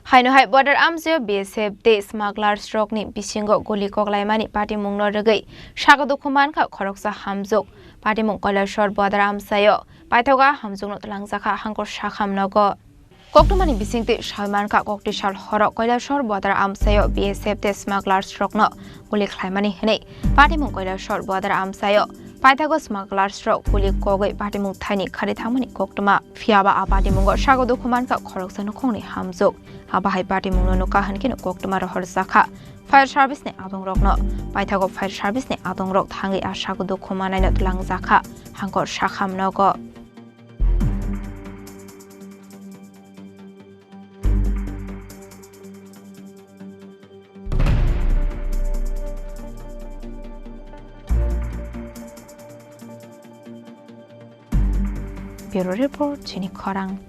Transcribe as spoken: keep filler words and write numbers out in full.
Haino hai border amchaio B S F tei smugglers rokni bisingo guli koklaimani patimungno rwgwi sago dukhu mankha khoroksa hamjwk. Patimung Kailasor border amchaio paithago hamjwkno twlangjakha Hangkor Sakham nogo. Koktwmani bisingtwi sawi mankha, koktwi sal horo Kailasor border amchaio B S F tei smugglers rokno guli khlaimani hwnwi patimung Kailasor border amchaio paithago smugglers rok guli kogwi patimung thaini khari thangmani koktwma. Phiyaba a patimungo sago dukhu mankha khoroksa nukhungni hamjwk. Abo hai patimungno nukha hwnkheno koktwma rohorjakha fire service ni adongrokno. Paithago fire service ni adongrok thangwi a sago dukhu manaino twlangjakha Hangkor Sakham nogo. Bureau Report, Chini Khorang.